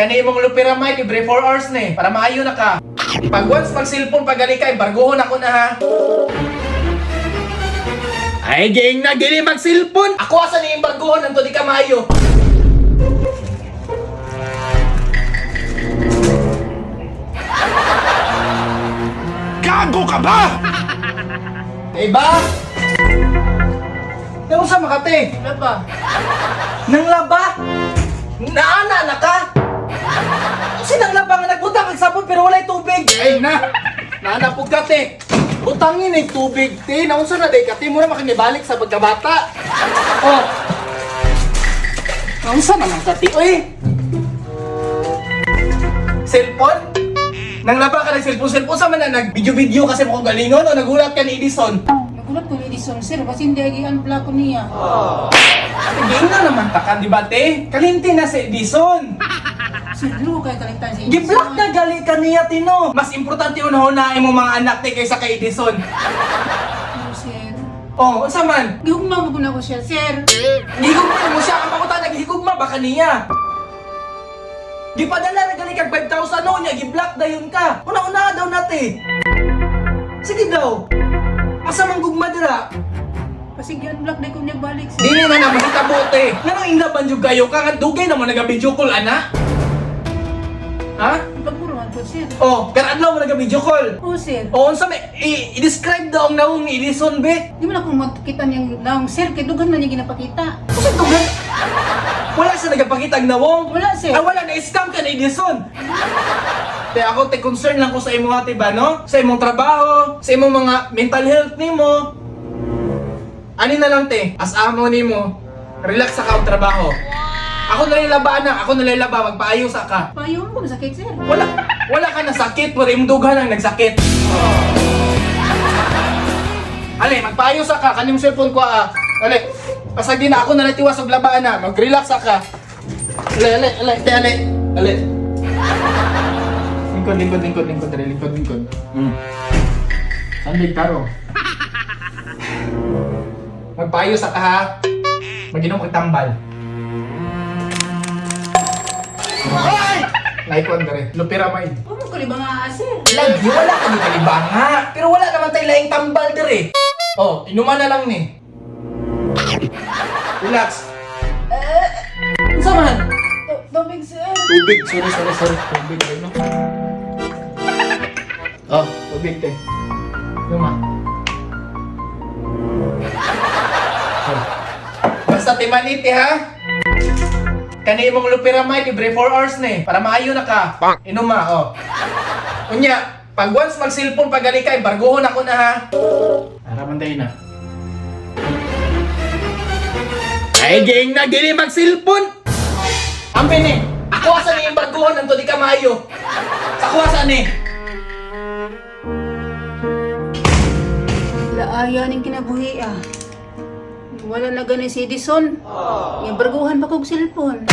Kani imong loperamide libre 4 hours ni para maayo na ka. Pag once pag cellphone pagali ka, embargohon ako na ha. Ay, ging na gili mag cellphone. Ako asa ni embargohon anto di ka maayo. Gago ka ba? Diba? Pero sa Makati? Laba. Nang laba? Naana na ka? Kasi nang laba nga nagbutang kag sabon pero walay tubig. Ay na. Naana pug ka te. Butangin ay tubig te. Naunsa na day ka te mura makinibalik sa pagkabata. Oh. Naunsa naman ka te oy? Cellphone? Nang laba ka ng cellphone, cellphone sa man na nag-video-video kasi mo kong galingon o nagulat ka ni Edison. Nagulat ko ni Edison, sir. Kasi hindi agi unblock ko niya. Ate, game na naman takan, di ba, te? Kalinti na si Edison. Sir, dili ko kaya kaligtan si Edison. Giblock na gali ka niya, Tino. Mas importante unahon imong mga anak, te, kaysa kay Edison. Pero, sir. Oh, unsa man? Gihugma mo ko na ko siya, sir. Gihugma mo siya. Ang pakutan, naghigugma ba kaniya? Gipadala na gali kag 5,000 noon niya, giblock dayon ka. Una-una daw nate. Sige daw. Asa man gugma dira? Kasi gi-unblock na ko niya balik, sir. Dili na na mahitabo te. Nganong inglaban jud kayo ka nga dugay na mo naga-video call ana? Ha? Pagpuruan ko, sir. Oh, karon mo naga-video call. Oo, sir. O, unsa may i-describe daw ang naong ni Edison be? Di mo na kung makita niyang naong, sir. Kay dugan man niya ginapakita. Unsa dugan? Wala sa nagapakita ang nawong. Wala, sir. Ah, wala na scam ka ni Edison. Te ako te concern lang ko sa imong ate ba no? Sa imong trabaho, sa imong mga mental health nimo. Ani na lang te, as amo nimo, relax sa ka og trabaho. Ako na lang laba anak, ako na lang laba, magpaayo sa ka. Payo mo ko masakit, sir. Wala, wala ka nasakit, pero imong dughan ang nagsakit. Ale, magpaayos ka, kanim cellphone ko ah. Ale, pasag din na ako na natiwas og labaan na, mag-relax ka. Ale, ale, ale, te, ale, ale. Lingkod, lingkod, lingkod, lingkod, ale, lingkod, lingkod. Sandig taro. Magpaayos ka ha. Maginom kag tambal. Ay! Naikuan dere. Loperamide. Huwag mo kalibang nga, sir. Lagi, wala ka ni kalibanga. Pero wala naman tayo laing tambal dire. Oh, inuman na lang ni. Relax. Unsa man? Tubig, sir. Tubig. Sorry, sorry, sorry. Tubig, no? Oh, tubig, te. Luma. Oh. Basta timaniti, ha? Kani imong loperamide libre 4 hours ni para maayo na ka. Inuma, oh. Unya, pag once mag cellphone pagali ka, embargohon ako na ha. Para banday na. Ay, ging na gili mag cellphone. Ampe ni, ako asa ni embargohon anto di ka maayo. Sa ako asa ni. Laaya ning kinabuhi ah. Wala na gani si Edison. Yung barguhan pa kog cellphone.